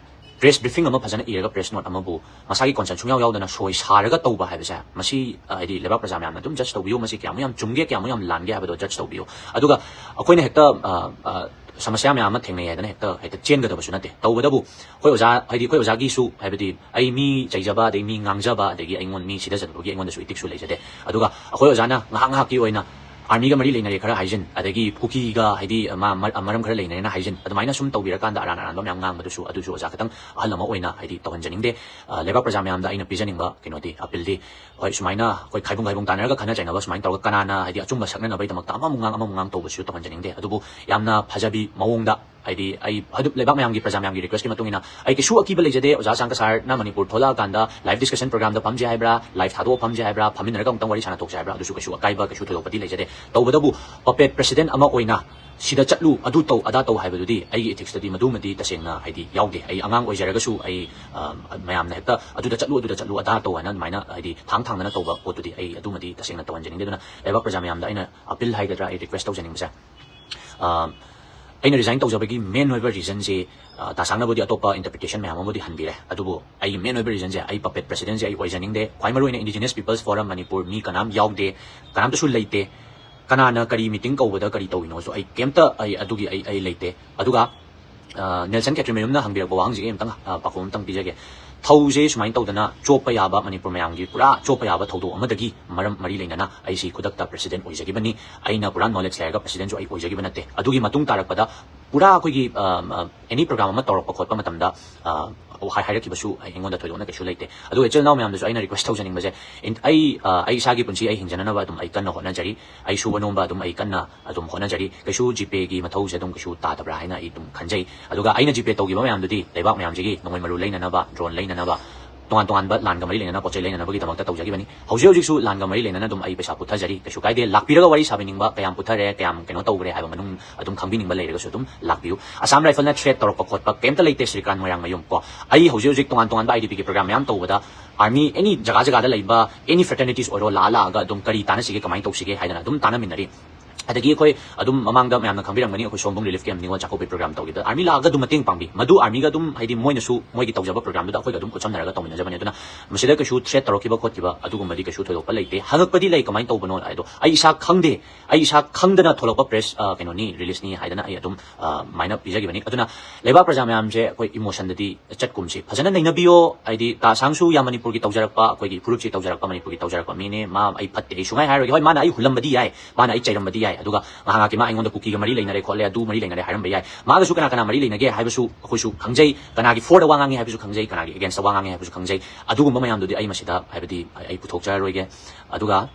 press briefing ꯑꯃ ꯐꯖꯅ ꯏꯔꯒ press note ꯑꯃꯕꯨ ꯃꯁꯥꯒꯤ consent ꯁꯨꯡꯌꯥꯎ ꯌꯥꯎꯗꯅ ꯁꯣꯏ ꯁꯥꯔꯒ ꯇꯧꯕ ꯍꯥꯏꯕꯁꯦ, ꯃꯁꯤ, ꯑ, ꯍꯥꯏꯗꯤ ꯂꯩꯕꯥꯛ ꯄ꯭ꯔꯖꯥ ꯃꯌꯥꯝꯅ ꯑꯗꯨꯝ judge ꯇꯧꯕꯤꯌꯨ, ꯃꯁꯤ ꯀꯌꯥꯃꯨꯛ ꯌꯥꯝ ꯆꯨꯝꯒꯦ, ꯀꯌꯥꯃꯨꯛ ꯌꯥꯝ ꯂꯥꯟꯒꯦ ꯍꯥꯏꯕꯗꯣ judge ꯇꯧꯕꯤꯌꯨ꯫ ꯑꯗꯨꯒ ꯑꯩꯈꯣꯏꯅ ꯍꯦꯛꯇ, ꯑ, ꯑ, ꯁꯃꯁ꯭ꯌꯥ ꯃꯌꯥꯝ ꯑꯃ ꯊꯦꯡꯅꯩ ꯍꯥꯏꯗꯅ ꯍꯦꯛꯇ, ꯍꯦꯛꯇ ꯆꯦꯟꯒꯗꯕꯁꯨ ꯅꯠꯇꯦ꯫ ꯇꯧꯕꯇꯕꯨ ꯑꯩꯈꯣꯏ ꯑꯣꯖꯥ, ꯍꯥꯏꯗꯤ ꯑꯩꯈꯣꯏ ꯑꯣꯖꯥꯒꯤꯁꯨ, ꯍꯥꯏꯕꯗꯤ ꯑꯩ ꯃꯤ ꯆꯩꯖꯕ, ꯑꯗꯩ ꯃꯤ ꯉꯥꯡꯖꯕ, ꯑꯗꯒꯤ ꯑꯩꯉꯣꯟ-, ꯃꯤ ꯁꯤꯊꯖꯕꯒꯤ ꯑꯩꯉꯣꯟꯗꯁꯨ ethics ꯁꯨ ꯂꯩꯖꯗꯦ꯫ ꯑꯗꯨꯒ ꯑꯩꯈꯣꯏ ꯑꯣꯖꯥꯅ ꯉꯥꯏꯍꯥꯛ ꯉꯥꯏꯍꯥꯛꯀꯤ ꯑꯣꯏꯅ army ꯒ ꯃꯔꯤ ꯂꯩꯅꯔꯦ ꯈꯔ ꯍꯥꯏꯖꯤꯟ, ꯑꯗꯒꯤ ꯀꯨꯀꯤꯒ ꯍꯥꯏꯗꯤ ꯃꯥ-, ꯃ-, ꯃꯔꯝ ꯈꯔ ꯂꯩꯅꯔꯦꯅ ꯍꯥꯏꯖꯤꯟ, ꯑꯗꯨꯃꯥꯏꯅ ꯁꯨꯝ ꯇꯧꯕꯤꯔꯀꯥꯟꯗ ꯑꯔꯥꯟ ꯑꯔꯥꯟꯕ ꯃꯌꯥꯝ ꯉꯥꯡꯕꯗꯨꯁꯨ, ꯑꯗꯨꯁꯨ ꯑꯣꯖꯥ ꯈꯤꯇꯪ ꯑꯍꯜ ꯑꯃ ꯑꯣꯏꯅ ꯍꯥꯏꯗꯤ ꯇꯧꯍꯟꯖꯅꯤꯡꯗꯦ꯫ ꯑ, ꯂꯩꯕꯥꯛ ꯄ꯭ꯔꯖꯥ ꯃꯌꯥꯝꯗ ꯑꯩꯅ ꯄꯤꯖꯅꯤꯡꯕ ꯀꯩꯅꯣꯗꯤ, appeal ꯗꯤ, ꯍꯣꯏ, ꯁꯨꯃꯥꯏꯅ ꯑꯩꯈꯣꯏ ꯈꯥꯏꯕꯨꯡ ꯈꯥꯏꯕꯨꯡ ꯇꯥꯟꯅꯔꯒ ꯈꯠꯅ ꯆꯩꯅꯕ ꯁꯨꯃꯥꯏꯅ ꯇꯧꯔꯒ ꯀꯅꯥꯅ ꯍꯥꯏꯗꯤ ꯑꯆꯨꯝꯕ ꯁꯛꯅꯅꯕꯒꯤꯗꯃꯛꯇ ꯑꯃꯃꯨꯛ ꯉꯥꯡ ꯑꯃꯃꯨꯛ ꯉꯥꯡ ꯇꯧꯕꯁꯨ ꯇꯧꯍꯟꯖꯅꯤꯡꯗꯦ꯫ ꯑꯗꯨꯕꯨ ꯌꯥꯝꯅ ꯐꯖꯕꯤ ꯃꯑꯣꯡꯗ, ꯍꯥꯏꯗꯤ ꯑꯩ ꯑꯗꯨꯝ ꯂꯩꯕꯥꯛ ꯃꯌꯥꯝꯒꯤ, ꯄ꯭ꯔꯖꯥ ꯃꯌꯥꯝꯒꯤ request ꯀꯤ ꯃꯇꯨꯡ ꯏꯟꯅ ꯑꯩ ꯀꯩꯁꯨ ꯑꯀꯤꯕ ꯂꯩꯖꯗꯦ꯫ ꯑꯣꯖꯥ ꯁꯥꯡꯀ ꯁꯥꯔꯅ ꯃꯅꯤꯄꯨꯔ ꯊꯣꯛꯂꯛꯑꯀꯥꯟꯗ live discussion program ꯗ ꯐꯝꯁꯦ ꯍꯥꯏꯕ꯭ꯔꯥ, live ꯊꯥꯗꯣꯛꯑ ꯐꯝꯁꯦ ꯍꯥꯏꯕ꯭ꯔꯥ, ꯐꯝꯃꯤꯟꯅꯔꯒ ꯑꯃꯨꯛꯇꯪ ꯋꯥꯔꯤ ꯁꯥꯟꯅ ꯊꯣꯛꯁꯦ ꯍꯥꯏꯕ꯭ꯔꯥ, ꯑꯗꯨꯁꯨ ꯀꯩꯁꯨ ꯑꯀꯥꯏꯕ, ꯀꯩꯁꯨ ꯊꯣꯏꯗꯣꯛꯄꯗꯤ ꯂꯩꯖꯗꯦ꯫ ꯇꯧꯕꯇꯕꯨ puppet president ꯑꯃ ꯑꯣꯏꯅ ꯁꯤꯗ ꯆꯠꯂꯨ, ꯑꯗꯨ ꯇꯧ, ꯑꯗꯥ ꯇꯧ ꯍꯥꯏꯕꯗꯨꯗꯤ ꯑꯩꯒꯤ ethics ꯇꯗꯤ ꯃꯗꯨꯃꯗꯤ ꯇꯁꯦꯡꯅ ꯍꯥꯏꯗꯤ ꯌꯥꯎꯗꯦ꯫ ꯑꯩ ꯑꯉꯥꯡ ꯑꯣꯏꯖꯔꯒꯁꯨ ꯑꯩ, ꯑ, ꯃꯌꯥꯝꯅ ꯍꯦꯛꯇ "ꯑꯗꯨꯗ ꯆꯠꯂꯨ, ꯑꯗꯨꯗ ꯆꯠꯂꯨ, ꯑꯗꯥ ꯇꯧ" ꯍꯥꯏꯅ ꯑꯗꯨꯃꯥꯏꯅ ꯍꯥꯏꯗꯤ ꯊꯥꯡ ꯊꯥꯡꯗꯅ ꯇꯧꯕ ꯄꯣꯠꯇꯨꯗꯤ ꯑꯩ ꯑꯗꯨꯃꯗꯤ ꯇꯁꯦꯡꯅ ꯇꯧꯍꯟꯖꯅꯤꯡꯗꯦ꯫ ꯑꯗꯨꯅ ꯂꯩꯕꯥꯛ ꯄ꯭ꯔꯖꯥ ꯃꯌꯥꯝꯗ ꯑꯩꯅ appeal ꯍꯥꯏꯒꯗ꯭ꯔꯥ, ꯑꯩ request ꯇꯧꯖꯅꯤꯡꯕꯁꯦ, ꯑ, ꯑꯩꯅ resign ꯇꯧꯖꯕꯒꯤ main ꯑꯣꯏꯕ reasonꯁꯤ, ꯑ, ꯇꯥꯁꯥꯡꯅꯕꯨꯗꯤ ꯑꯇꯣꯞꯄ interpretation ꯃꯌꯥꯝ ꯑꯃꯕꯨꯗꯤ ꯍꯟꯕꯤꯔꯦ, ꯑꯗꯨꯕꯨ ꯑꯩꯒꯤ main ꯑꯣꯏꯕ reasonꯁꯦ ꯑꯩ puppet presidentꯁꯦ ꯑꯩ ꯑꯣꯏꯖꯅꯤꯡꯗꯦ꯫ ꯈ꯭ꯋꯥꯏ ꯃꯔꯨꯑꯣꯏꯅ Indigenous People's Forum ꯃꯅꯤꯄꯨꯔ ꯃꯤ ꯀꯅꯥꯝ ꯌꯥꯎꯗꯦ, ꯀꯅꯥꯝꯇꯁꯨ ꯂꯩꯇꯦ꯫ ꯀꯅꯥꯅ ꯀꯔꯤ meeting ꯀꯧꯕꯗ ꯀꯔꯤ ꯇꯧꯔꯤꯅꯣꯁꯨ ꯑꯩ ꯀꯩꯝꯇ, ꯑꯩ ꯑꯗꯨꯒꯤ ꯑꯩ, ꯑꯩ ꯂꯩꯇꯦ꯫ ꯑꯗꯨꯒ, ꯑ, ꯅꯦꯜꯁꯟ ꯈꯦꯇ꯭ꯔꯤꯃꯌꯨꯝꯅ ꯍꯪꯕꯤꯔꯛꯄ ꯋꯥꯍꯪꯁꯤꯒꯤ ꯑꯃꯇꯪ, ꯑ, ꯄꯥꯎꯈꯨꯝ ꯑꯃꯇꯪ ꯄꯤꯖꯒꯦ꯫ ꯊꯧꯁꯦ ꯁꯨꯃꯥꯏꯅ ꯇꯧꯗꯅ ꯆꯣꯞꯄ ꯌꯥꯕ, ꯃꯅꯤꯄꯨꯔ ꯃꯌꯥꯝꯒꯤ ꯄꯨꯔꯥ ꯆꯣꯞꯄ ꯌꯥꯕ ꯊꯧꯗꯣꯛ ꯑꯃꯗꯒꯤ ꯃꯔꯝ ꯃꯔꯤ ꯂꯩꯅꯅ ꯑꯩꯁꯤ ꯈꯨꯗꯛꯇ president ꯑꯣꯏꯖꯈꯤꯕꯅꯤ꯫ ꯑꯩꯅ ꯄꯨꯔꯥ knowledge ꯂꯩꯔꯒ presidentꯁꯨ ꯑꯩ ꯑꯣꯏꯖꯈꯤꯕ ꯅꯠꯇꯦ꯫ ꯑꯗꯨꯒꯤ ꯃꯇꯨꯡ ꯇꯥꯔꯛꯄꯗ ꯄꯨꯔꯥ ꯑꯩꯈꯣꯏꯒꯤ, ꯑ, ꯑ, any program ꯑꯃ ꯇꯧꯔꯛꯄ ꯈꯣꯠꯄ ꯃꯇꯝꯗ, ꯑ, ꯍꯥꯏ-, ꯍꯥꯏꯔꯛꯈꯤꯕꯁꯨ ꯑꯩꯉꯣꯟꯗ ꯊꯣꯏꯗꯣꯛꯅ ꯀꯩꯁꯨ ꯂꯩꯇꯦ꯫ ꯑꯗꯨꯒ ꯏꯆꯤꯜ ꯏꯅꯥꯎ ꯃꯌꯥꯝꯗꯁꯨ ꯑꯩꯅ request ꯇꯧꯖꯅꯤꯡꯕꯁꯦ, in-, ꯑꯩ, ꯑ, ꯑꯩ ꯏꯁꯥꯒꯤ ꯄꯨꯟꯁꯤ ꯑꯩ ꯍꯤꯡꯖꯅꯅꯕ ꯑꯗꯨꯝ ꯑꯩ ꯀꯟꯅ ꯍꯣꯠꯅꯖꯔꯤ꯫ ꯑꯩ ꯁꯨꯕ ꯅꯣꯝꯕ ꯑꯗꯨꯝ ꯑꯩ ꯀꯟꯅ ꯑꯗꯨꯝ ꯍꯣꯠꯅꯖꯔꯤ꯫ ꯀꯩꯁꯨ GPAꯒꯤ ꯃꯊꯧꯁꯦ ꯑꯗꯨꯝ ꯀꯩꯁꯨ ꯇꯥꯗꯕ꯭ꯔꯥ ꯍꯥꯏꯅ ꯑꯩ ꯑꯗꯨꯝ ꯈꯟꯖꯩ꯫ ꯑꯗꯨꯒ ꯑꯩꯅ GPA ꯇꯧꯈꯤꯕ ꯃꯌꯥꯝꯗꯨꯗꯤ ꯂꯩꯕꯥꯛ ꯃꯌꯥꯝꯁꯤꯒꯤ ꯅꯣꯡꯃꯩ ꯃꯔꯨ ꯂꯩꯅꯅꯕ, drone ꯂꯩꯅꯅꯕ, ꯇꯣꯉꯥꯟ ꯇꯣꯉꯥꯟꯕ ꯂꯥꯟꯒ ꯃꯔꯤ ꯂꯩꯅꯅ ꯄꯣꯠ ꯆꯩ ꯂꯩꯅꯅꯕꯒꯤꯗꯃꯛꯇ ꯇꯧꯖꯈꯤꯕꯅꯤ꯫ ꯍꯧꯖꯤꯛ ꯍꯧꯖꯤꯛꯁꯨ ꯂꯥꯟꯒ ꯃꯔꯤ ꯂꯩꯅꯅ ꯑꯗꯨꯝ ꯑꯩ ꯄꯩꯁꯥ ꯄꯨꯊꯖꯔꯤ, ꯀꯩꯁꯨ ꯀꯥꯏꯗꯦ꯫ ꯂꯥꯛꯄꯤꯔꯒ ꯋꯥꯔꯤ ꯁꯥꯕꯤꯅꯤꯡꯕ, ꯀꯌꯥꯝ ꯄꯨꯊꯔꯦ, ꯀꯌꯥꯝ ꯀꯩꯅꯣ ꯇꯧꯈ꯭ꯔꯦ ꯍꯥꯏꯕ ꯃꯅꯨꯡ ꯑꯗꯨꯝ ꯈꯪꯕꯤꯅꯤꯡꯕ ꯂꯩꯔꯒꯁꯨ ꯑꯗꯨꯝ ꯂꯥꯛꯄꯤꯌꯨ꯫ ꯑꯁꯥꯝ ꯔꯥꯏꯐꯜꯅ threat ꯇꯧꯔꯛꯄ ꯈꯣꯠꯄ ꯀꯩꯝꯇ ꯂꯩꯇꯦ, ꯁ꯭ꯔꯤꯀꯥꯟ ꯃꯣꯏꯔꯥꯡꯃꯌꯨꯝ ꯀꯣ꯫ ꯑꯩ ꯍꯧꯖꯤꯛ ꯍꯧꯖꯤꯛ ꯇꯣꯉꯥꯟ ꯇꯣꯉꯥꯟꯕ IDPꯒꯤ program ꯃꯌꯥꯝ ꯇꯧꯕꯗ army any ꯖꯒꯥ ꯖꯒꯥꯗ ꯂꯩꯕ any fraternities ꯑꯣꯏꯔꯣ ꯂꯥꯛꯑ ꯂꯥꯛꯑꯒ ꯑꯗꯨꯝ ꯀꯔꯤ ꯇꯥꯟꯅꯁꯤꯒꯦ, ꯀꯃꯥꯏꯅ ꯇꯧꯁꯤꯒꯦ ꯍꯥꯏꯗꯅ ꯑꯗꯨꯝ ꯇꯥꯟꯅꯃꯤꯟꯅꯔꯤ꯫ ꯑꯗꯒꯤ ꯑꯩꯈꯣꯏ ꯑꯗꯨꯝ ꯃꯃꯥꯡꯗ ꯃꯌꯥꯝꯅ ꯈꯪꯕꯤꯔꯝꯒꯅꯤ, ꯑꯩꯈꯣꯏ ꯁꯣꯝꯕꯨꯡ relief camp ꯅꯤꯉꯣꯜ ꯆꯥꯛꯀꯧꯕꯒꯤ program ꯇꯧꯈꯤꯕꯗ army ꯂꯥꯛꯑꯒ ꯑꯗꯨꯝ ꯃꯇꯦꯡ ꯄꯥꯡꯕꯤ꯫ ꯃꯗꯨ armyꯒ ꯑꯗꯨꯝ ꯍꯥꯏꯗꯤ ꯃꯣꯏꯅꯁꯨ ꯃꯣꯏꯒꯤ ꯇꯧꯖꯕ programꯗꯨꯗ ꯑꯩꯈꯣꯏꯒ ꯑꯗꯨꯝ ꯈꯨꯠꯁꯝꯅꯔꯒ ꯇꯧꯃꯤꯟꯅꯖꯕꯅꯤ꯫ ꯑꯗꯨꯅ ꯃꯁꯤꯗ ꯀꯩꯁꯨ threat ꯇꯧꯔꯛꯈꯤꯕ ꯈꯣꯠꯈꯤꯕ ꯑꯗꯨꯒꯨꯝꯕꯗꯤ ꯀꯩꯁꯨ ꯊꯣꯏꯗꯣꯛꯄ ꯂꯩꯇꯦ꯫ ꯍꯪꯉꯛꯄꯗꯤ ꯂꯩ, ꯀꯃꯥꯏꯅ ꯇꯧꯕꯅꯣ ꯍꯥꯏꯗꯣ ꯑꯩ ꯏꯁꯥ ꯈꯪꯗꯦ꯫ ꯑꯩ ꯏꯁꯥ ꯈꯪꯗꯅ ꯊꯣꯛꯂꯛꯄ press, ꯑ, ꯀꯩꯅꯣꯅꯤ, releaseꯅꯤ ꯍꯥꯏꯗꯅ ꯑꯩ ꯑꯗꯨꯝ, ꯑ, ꯑꯗꯨꯃꯥꯏꯅ ꯄꯤꯖꯈꯤꯕꯅꯤ꯫ ꯑꯗꯨꯅ ꯂꯩꯕꯥꯛ ꯄ꯭ꯔꯖꯥ ꯃꯌꯥꯝꯁꯦ ꯑꯩꯈꯣꯏ emotionꯗꯗꯤ ꯆꯠꯀꯨꯝꯁꯤ꯫ ꯐꯖꯅ ꯅꯩꯅꯕꯤꯌꯣ꯫ ꯍꯥꯏꯗꯤ ꯇꯥ ꯁꯥꯡꯁꯨ ꯌꯥꯝ ꯃꯅꯤꯄꯨꯔꯒꯤ ꯇꯧꯖꯔꯛꯄ, ꯑꯩꯈꯣꯏꯒꯤ ꯐꯨꯔꯨꯞꯁꯤ ꯇꯧꯖꯔꯛꯄ, ꯃꯅꯤꯄꯨꯔꯒꯤ ꯇꯧꯖꯔꯛꯄ ꯃꯤꯅꯦ꯫ ꯃꯥ ꯑꯩ ꯐꯠꯇꯦ, ꯑꯩ ꯁꯨꯡꯍꯥꯏ ꯍꯥꯏꯔꯣꯏꯒꯦ꯫ ꯍꯣꯏ, ꯃꯥꯅ ꯑꯩ ꯍꯨꯜꯂꯝꯕꯗꯤ ꯌꯥꯏ, ꯃꯥꯅ ꯑꯩ ꯆꯩꯔꯝꯕꯗꯤ ꯌꯥꯏ, ꯑꯗꯨꯒ ꯉꯥꯏꯍꯥꯛ ꯉꯥꯏꯍꯥꯛꯀꯤ ꯃꯥ ꯑꯩꯉꯣꯟꯗ ꯀꯨꯀꯤꯒ ꯃꯔꯤ ꯂꯩꯅꯔꯦ ꯈꯣꯠꯂꯦ, ꯑꯗꯨ ꯃꯔꯤ ꯂꯩꯅꯔꯦ ꯍꯥꯏꯔꯝꯕ ꯌꯥꯏ꯫ ꯃꯥꯒꯁꯨ ꯀꯅꯥ ꯀꯅꯥ ꯃꯔꯤ ꯂꯩꯅꯒꯦ ꯍꯥꯏꯕꯁꯨ ꯑꯩꯈꯣꯏꯁꯨ ꯈꯪꯖꯩ꯫ ꯀꯅꯥꯒꯤ foreꯗ ꯋꯥ ꯉꯥꯡꯉꯤ ꯍꯥꯏꯕꯁꯨ ꯈꯪꯖꯩ, ꯀꯅꯥꯒꯤ againstꯇ ꯋꯥ ꯉꯥꯡꯉꯤ ꯍꯥꯏꯕꯁꯨ ꯈꯪꯖꯩ꯫ ꯑꯗꯨꯒꯨꯝꯕ ꯃꯌꯥꯝꯗꯨꯗꯤ ꯑꯩ ꯃꯁꯤꯗ ꯍꯥꯏꯕꯗꯤ ꯑꯩ ꯄꯨꯊꯣꯛꯆꯔꯔꯣꯏꯒꯦ꯫ ꯑꯗꯨꯒ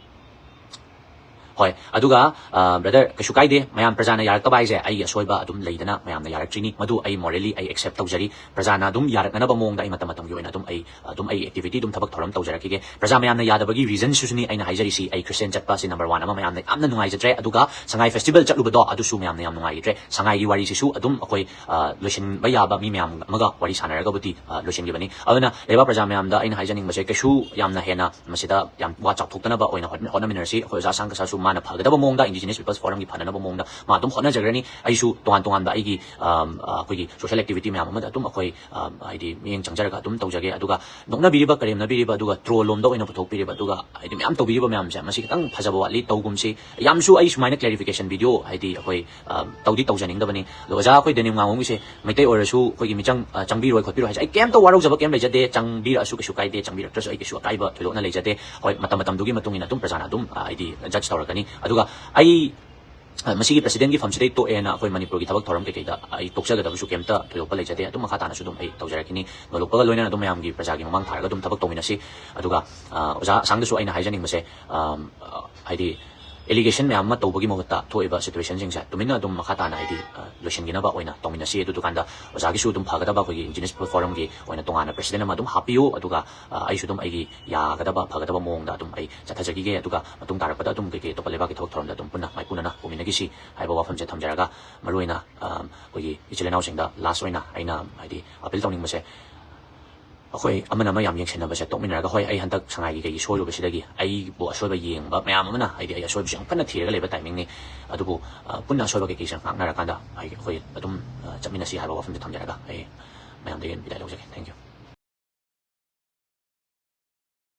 ꯍꯣꯏ, ꯑꯗꯨꯒ, ꯑ, brother, ꯀꯩꯁꯨ ꯀꯥꯏꯗꯦ꯫ ꯃꯌꯥꯝ ꯄ꯭ꯔꯖꯥꯅ ꯌꯥꯔꯛꯇꯕ ꯍꯥꯏꯁꯦ ꯑꯩꯒꯤ ꯑꯁꯣꯏꯕ ꯑꯗꯨꯝ ꯂꯩꯗꯅ ꯃꯌꯥꯝꯅ ꯌꯥꯔꯛꯇ꯭ꯔꯤꯅꯤ꯫ ꯃꯗꯨ ꯑꯩ morally ꯑꯩ accept ꯇꯧꯖꯔꯤ꯫ ꯄ꯭ꯔꯖꯥꯅ ꯑꯗꯨꯝ ꯌꯥꯔꯛꯅꯅꯕ ꯃꯑꯣꯡꯗ ꯑꯩ ꯃꯇꯝ ꯃꯇꯝꯒꯤ ꯑꯣꯏꯅ ꯑꯗꯨꯝ ꯑꯩ, ꯑꯗꯨꯝ ꯑꯩ activity ꯑꯗꯨꯝ ꯊꯕꯛ ꯊꯧꯔꯝ ꯇꯧꯖꯔꯛꯈꯤꯒꯦ꯫ ꯄ꯭ꯔꯖꯥ ꯃꯌꯥꯝꯅ ꯌꯥꯗꯕꯒꯤ reasonꯁꯤꯁꯨꯅꯤ ꯑꯩꯅ ꯍꯥꯏꯖꯔꯤꯁꯤ꯫ ꯑꯩ Christian ꯆꯠꯄ ꯑꯁꯤ number one ꯑꯃ ꯃꯌꯥꯝꯅ ꯌꯥꯝꯅ ꯅꯨꯡꯉꯥꯏꯖꯗ꯭ꯔꯦ꯫ ꯑꯗꯨꯒ ꯁꯉꯥꯏ festival ꯆꯠꯂꯨꯕꯗꯣ ꯑꯗꯨꯁꯨ ꯃꯌꯥꯝꯅ ꯌꯥꯝ ꯅꯨꯡꯉꯥꯏꯈꯤꯗ꯭ꯔꯦ꯫ ꯁꯉꯥꯏꯒꯤ ꯋꯥꯔꯤꯁꯤꯁꯨ ꯑꯗꯨꯝ ꯑꯩꯈꯣꯏ, ꯑ, ꯂꯣꯏꯁꯤꯟꯕ ꯌꯥꯕ ꯃꯤ ꯃꯌꯥꯝ ꯑꯃꯒ ꯋꯥꯔꯤ ꯁꯥꯟꯅꯔꯒꯕꯨꯗꯤ, ꯑ, ꯂꯣꯏꯁꯤꯟꯈꯤꯕꯅꯤ꯫ ꯑꯗꯨꯅ ꯂꯩꯕꯥꯛ ꯄ꯭ꯔꯖꯥ ꯃꯌꯥꯝꯗ ꯑꯩꯅ ꯍꯥꯏꯖꯅꯤꯡꯕꯁꯦ ꯀꯩꯁꯨ ꯌꯥꯝꯅ ꯍꯦꯟꯅ ꯃꯁꯤꯗ ꯌꯥꯝ ꯋꯥ ꯆꯥꯎꯊꯣꯛꯇꯅꯕ ꯑꯣꯏꯅ ꯍꯣꯠꯅ-, ꯍꯣꯠꯅꯃꯤꯟꯅꯔꯁꯤ꯫ ꯑꯩꯈꯣꯏ ꯑꯣꯖꯥ ꯑꯁꯥꯡ ꯀꯁꯥꯁꯨ ꯃꯥꯅ ꯐꯒꯗꯕ ꯃꯑꯣꯡꯗ, Indigenous People's Forumꯒꯤ ꯐꯅꯅꯕ ꯃꯑꯣꯡꯗ ꯃꯥ ꯑꯗꯨꯝ ꯍꯣꯠꯅꯖꯒ꯭ꯔꯅꯤ꯫ ꯑꯩꯁꯨ ꯇꯣꯉꯥꯟ ꯇꯣꯉꯥꯟꯕ ꯑꯩꯒꯤ, ꯑꯝ, ꯑ, ꯑꯩꯈꯣꯏꯒꯤ social activity ꯃꯌꯥꯝ ꯑꯃꯗ ꯑꯗꯨꯝ ꯑꯩꯈꯣꯏ, ꯑꯝ, ꯍꯥꯏꯗꯤ, ꯃꯤꯠꯌꯦꯡ ꯆꯪꯖꯔꯒ ꯑꯗꯨꯝ ꯇꯧꯖꯒꯦ꯫ ꯑꯗꯨꯒ ꯅꯣꯛꯅꯕꯤꯔꯤꯕ, ꯀꯔꯦꯝꯅꯕꯤꯔꯤꯕ, ꯑꯗꯨꯒ troll ꯂꯣꯝꯗ ꯑꯣꯏꯅ ꯄꯨꯊꯣꯛꯄꯤꯔꯤꯕ, ꯑꯗꯨꯒ ꯍꯥꯏꯗꯤ ꯃꯌꯥꯝ ꯇꯧꯕꯤꯔꯤꯕ ꯃꯌꯥꯝꯁꯦ, ꯃꯁꯤ ꯈꯤꯇꯪ ꯐꯖꯕ ꯋꯥꯠꯂꯤ, ꯇꯧꯒꯨꯝꯁꯤ꯫ ꯌꯥꯝꯁꯨ ꯑꯩ ꯁꯨꯃꯥꯏꯅ clarification video ꯍꯥꯏꯗꯤ ꯑꯩꯈꯣꯏ, ꯑꯝ, ꯇꯧꯗꯤ ꯇꯧꯖꯅꯤꯡꯗꯕꯅꯤ꯫ ꯑꯗꯣ ꯑꯣꯖꯥ, ꯑꯩꯈꯣꯏ ꯗꯦꯅꯤꯝ ꯉꯥꯉꯣꯝꯒꯤꯁꯦ ꯃꯩꯇꯩ ꯑꯣꯏꯔꯁꯨ ꯑꯩꯈꯣꯏꯒꯤ ꯃꯤꯆꯪ, ꯑ, ꯆꯪꯕꯤꯔꯣꯏ ꯈꯣꯠꯄꯤꯔꯣꯏ ꯍꯥꯏꯁꯦ ꯑꯩ ꯀꯩꯝꯇ ꯋꯥꯔꯧꯖꯕ ꯀꯩꯝ ꯂꯩꯖꯗꯦ꯫ ꯆꯪꯕꯤꯔꯛꯑꯁꯨ ꯀꯩꯁꯨ ꯀꯥꯏꯗꯦ, ꯆꯪꯕꯤꯔꯛꯇ꯭ꯔꯁꯨ ꯑꯩ ꯀꯩꯁꯨ ꯑꯀꯥꯏꯕ ꯊꯣꯏꯗꯣꯛꯅ ꯂꯩꯖꯗꯦ꯫ ꯍꯣꯏ, ꯃꯇꯝ ꯃꯇꯝꯗꯨꯒꯤ ꯃꯇꯨꯡ ꯏꯟꯅ ꯑꯗꯨꯝ ꯄ꯭ꯔꯖꯥꯅ ꯑꯗꯨꯝ, ꯑ, ꯍꯥꯏꯗꯤ judge ꯇꯧꯔꯛꯀꯅꯤ꯫ ꯑꯗꯨꯒ ꯑꯩ, ꯑ, ꯃꯁꯤꯒꯤ presidentꯀꯤ ꯐꯝꯁꯤꯗꯩ ꯇꯣꯛꯑꯦꯅ ꯑꯩꯈꯣꯏ ꯃꯅꯤꯄꯨꯔꯒꯤ ꯊꯕꯛ ꯊꯧꯔꯝ ꯀꯩꯀꯩꯗ ꯑꯩ ꯇꯣꯛꯆꯒꯗꯕꯁꯨ ꯀꯩꯝꯇ ꯊꯣꯏꯗꯣꯛꯄ ꯂꯩꯖꯗꯦ꯫ ꯑꯗꯨꯝ ꯃꯈꯥ ꯇꯥꯅꯁꯨ ꯑꯗꯨꯝ ꯑꯩ ꯇꯧꯖꯔꯛꯈꯤꯅꯤ꯫ ꯅꯣꯂꯨꯛꯄꯒ ꯂꯣꯏꯅꯅ ꯑꯗꯨꯝ ꯃꯌꯥꯝꯒꯤ, ꯄ꯭ꯔꯖꯥꯒꯤ ꯃꯃꯥꯡ ꯊꯥꯔꯒ ꯑꯗꯨꯝ ꯊꯕꯛ ꯇꯧꯃꯤꯟꯅꯁꯤ꯫ ꯑꯗꯨꯒ, ꯑ, ꯑꯣꯖꯥ ꯑꯁꯥꯡꯗꯁꯨ ꯑꯩꯅ ꯍꯥꯏꯖꯅꯤꯡꯕꯁꯦ, ꯑꯝ, ꯑ, ꯍꯥꯏꯗꯤ allegation ꯃꯌꯥꯝ ꯑꯃ ꯇꯧꯕꯒꯤ ꯃꯍꯨꯠꯇ ꯊꯣꯛꯏꯕ situationꯁꯤꯡꯁꯦ ꯇꯨꯃꯤꯟꯅ ꯑꯗꯨꯝ ꯃꯈꯥ ꯇꯥꯅ ꯍꯥꯏꯗꯤ, ꯑ, ꯂꯣꯏꯁꯤꯟꯈꯤꯅꯕ ꯑꯣꯏꯅ ꯇꯧꯃꯤꯟꯅꯁꯤ꯫ ꯑꯗꯨꯗꯨꯀꯥꯟꯗ ꯑꯣꯖꯥꯒꯤꯁꯨ ꯑꯗꯨꯝ ꯐꯒꯗꯕ ꯑꯩꯈꯣꯏꯒꯤ Indigenous People Forumꯒꯤ ꯑꯣꯏꯅ ꯇꯣꯉꯥꯟꯅ president ꯑꯃ ꯑꯗꯨꯝ ꯍꯥꯞꯄꯤꯌꯨ꯫ ꯑꯗꯨꯒ, ꯑ, ꯑꯩꯁꯨ ꯑꯗꯨꯝ ꯑꯩꯒꯤ ꯌꯥꯒꯗꯕ ꯐꯒꯗꯕ ꯃꯑꯣꯡꯗ ꯑꯗꯨꯝ ꯑꯩ ꯆꯠꯊꯖꯈꯤꯒꯦ꯫ ꯑꯗꯨꯒ ꯃꯇꯨꯡ ꯇꯥꯔꯛꯄꯗ ꯑꯗꯨꯝ ꯀꯩꯀꯩ ꯑꯇꯣꯞꯄ ꯂꯩꯕꯥꯛꯀꯤ ꯊꯕꯛ ꯊꯧꯔꯝꯗ ꯑꯗꯨꯝ ꯄꯨꯟꯅ ꯃꯥꯏꯄꯨꯅꯅ ꯄꯨꯃꯤꯟꯅꯈꯤꯁꯤ ꯍꯥꯏꯕ ꯋꯥꯐꯝꯁꯦ ꯊꯝꯖꯔꯒ, ꯃꯔꯨꯑꯣꯏꯅ, ꯑ, ꯑꯩꯈꯣꯏꯒꯤ ꯏꯆꯤꯜ ꯏꯅꯥꯎꯁꯤꯡꯗ last ꯑꯣꯏꯅ ꯑꯩꯅ ꯍꯥꯏꯗꯤ appeal ꯇꯧꯅꯤꯡꯕꯁꯦ, ꯑꯩꯈꯣꯏ ꯑꯃꯅ ꯑꯃ ꯌꯥꯝ ꯌꯦꯡꯁꯤꯟꯅꯕꯁꯦ ꯇꯣꯛꯃꯤꯟꯅꯔꯒ, ꯍꯣꯏ, ꯑꯩ ꯍꯟꯗꯛ ꯁꯉꯥꯏꯒꯤ ꯀꯩꯒꯤ ꯁꯣꯏꯔꯨꯕꯁꯤꯗꯒꯤ ꯑꯩꯕꯨ ꯑꯁꯣꯏꯕ ꯌꯦꯡꯕ ꯃꯌꯥꯝ ꯑꯃꯅ, ꯍꯥꯏꯗꯤ, ꯑꯩ ꯑꯁꯣꯏꯕꯁꯦ ꯌꯥꯝ ꯀꯟꯅ ꯊꯤꯔꯒ ꯂꯩꯕ timingꯅꯤ꯫ ꯑꯗꯨꯕꯨ, ꯑ, ꯄꯨꯟꯅ ꯑꯁꯣꯏꯕ ꯀꯩꯀꯩꯁꯦ ꯉꯥꯛꯅꯔꯀꯥꯟꯗ, ꯍꯥꯏꯗꯤ, ꯑꯩꯈꯣꯏ ꯑꯗꯨꯝ, ꯑ, ꯆꯠꯃꯤꯟꯅꯁꯤ ꯍꯥꯏꯕ ꯋꯥꯐꯝꯁꯦ ꯊꯝꯖꯔꯒ ꯑꯩ ꯃꯌꯥꯝꯗꯒꯤ ꯕꯤꯗꯥꯏ ꯂꯧꯖꯒꯦ꯫ Thank you꯫